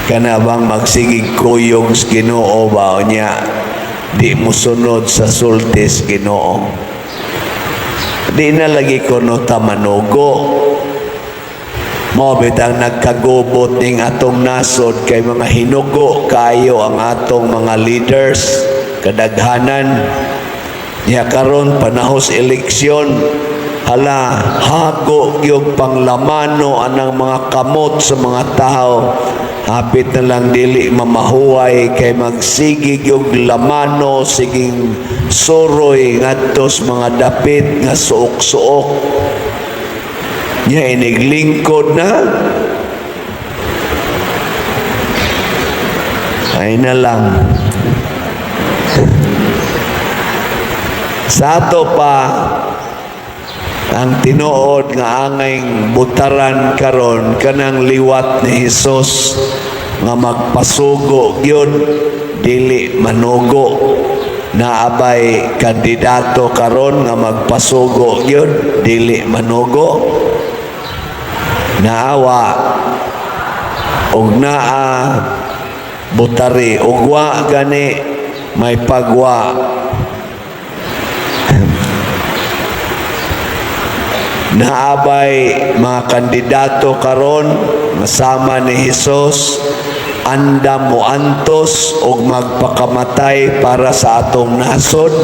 Kana bang magsigig kuyog sa Ginoo ba niya, di mo sunod sa sulti sa Ginoo? Di na lagi kuno ta manugo. Mao bitang nagkagubot ning atong nasod kay mga hinugo kayo ang atong mga leaders kadaghanan. Nya karon panahon sa eleksyon, hala, hago gyud panglamano anang mga kamot sa mga tao. Hapit na lang dili mamahuway kay magsige gyud lamano, siging suroy ngadto sa mga dapit nga suok-suok. Nya iniglingkod na ay na lang. Sa ato pa ang tinuod nga angay butaran karon, kanang liwat ni Hesus nga magpasugo gyud, dili manugo. Naabay kandidato karon nga magpasugo gyud, dili manugo? Naawa og naa, butari, ug wa gani, may pagwa. Naabay mga kandidato karon nga sama ni Hesus, andam mo antos og magpakamatay para sa atong nasod?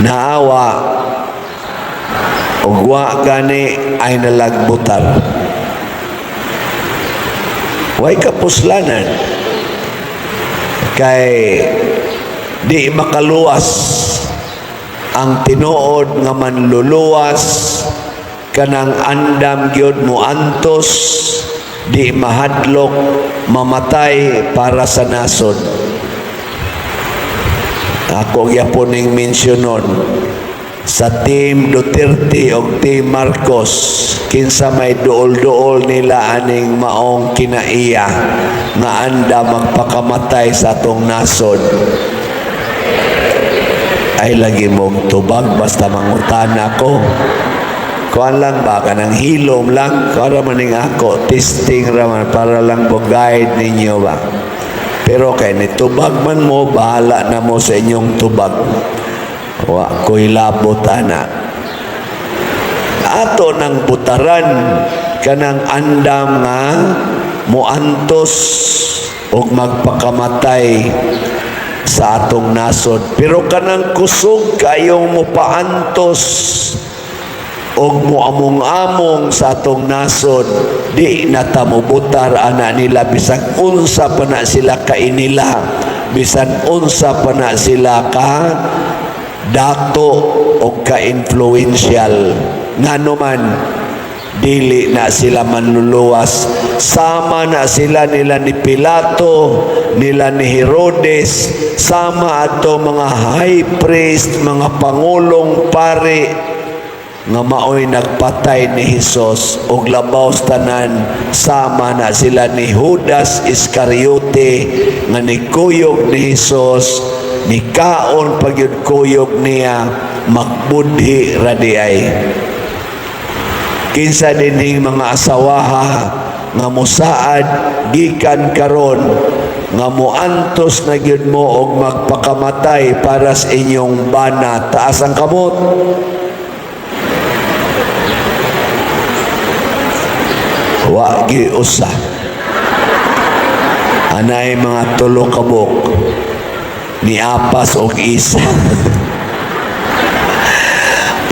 Naawa ug wa gani, ay nalagbutar. Way kapuslanan kay di makaluwas ang tinuod nga manluluwas, kanang andam gyud mo antos, di mahadlok mamatay para sa nasod. Ako gyapon ning mensyonon sa Team Duterte o Team Marcos, kinsa may duol-duol nila aning maong kinaiya nga anda magpakamatay sa atong nasod? Ay lagi mong tubag basta mangutana ko. Kuan lang ba, kanang hilom lang para maning ako testing raman, para lang mo guide ninyo ba. Pero kay ni tubag man mo, bahala na mo sa inyong tubag, wa ko'y labot ana. Ato nang butaran kanang andam nga moantos og magpakamatay sa atong nasod. Pero kanang kusog kayong mopaantos og moamong-among sa atong nasod, di na ta mobutar ana nila, bisan unsa pa na sila kainila, bisan unsa pa na sila ka dato o ka-influential. Ngano man, dili na sila manluluwas. Sama na sila nila ni Pilato, nila ni Herodes, sama ato mga high priest, mga pangulong pari nga maoy nagpatay ni Hesus, ug labaw sa tanan, sama na sila ni Judas Iscariote nga nikuyog ni Hesus, nikaon pagyud kuyog niya, magbudhi ra di ay. Kinsa dinhing mga asawaha nga musaad gikan karon nga muantos na gyud mo og magpakamatay para sa inyong bana? Taas ang kamot. Wa gi usa. Anay mga tulo kabuk ni apas og isa.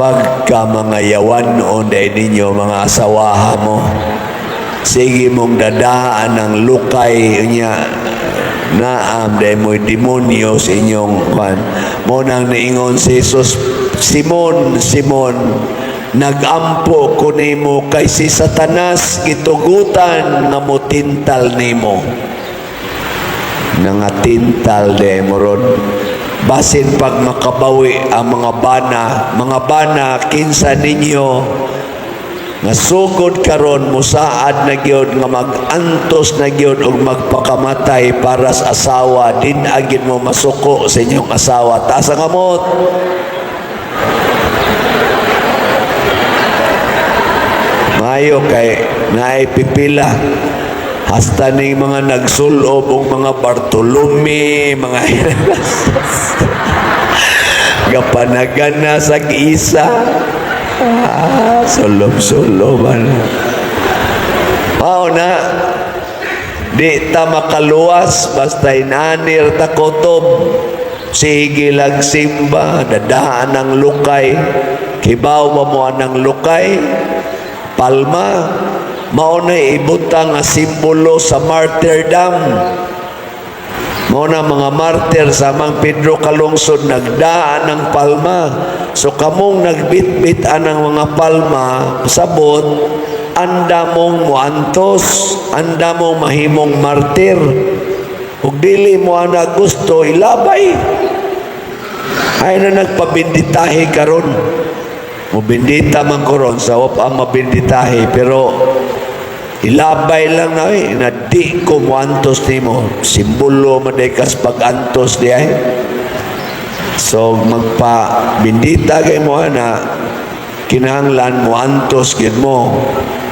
Pagka mga yawan noon dahil ninyo mga asawaha mo, sige mong dadaan ang lukay niya, naam dahil mo'y demonyo sa inyong kan mo. Nang niingon si Jesus, "Simon, Simon, nagampo ko nimo kay si Satanas gitugutan nga motintal nimo." Nangatintal de mo ron. Basin pag makabawi ang mga bana. Mga bana, kinsa ninyo nga sugod karon musaad na gyud nga mag-antos na gyud og magpakamatay para sa asawa, din agid mo masuko sa inyong asawa? Taas ang kamot. Maayo kay naay pipila. Hasta ning mga nagsulob og mga Bartolome, mga gapanagan na sa isa. Ah, sulob-sulob ana. Mao na, di ta makaluwas basta inanir ta kutob. Sige lag simba, dadaan ang lukay. Kibaw ba mo anang lukay? Palma, mao na ibutang nga simbolo sa martyrdom. Mao na mga martyr sa Mang Pedro Calungsod nagdaan ng palma. So kamong nagbitbit anang mga palma, sabot, anda mong muantos, anda mong mahimong martir. Ug dili mo ana gusto, ilabay. Ay na nagpabinditahe karon. Mobindita man ko ron sa wap ang mabinditahe, pero ilabay lang na eh, na di ko muantos nimo. Simbolo man day kas pag-antos di ay. So magpa bindita kay mo ana, kinahanglan mo antos gid mo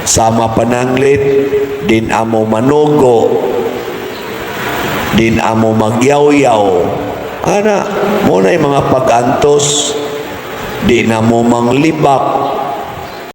sama pananglit din amo manugo, din amo magyawyaw ana mo na yung mga pag-antos, di na mo manglibak.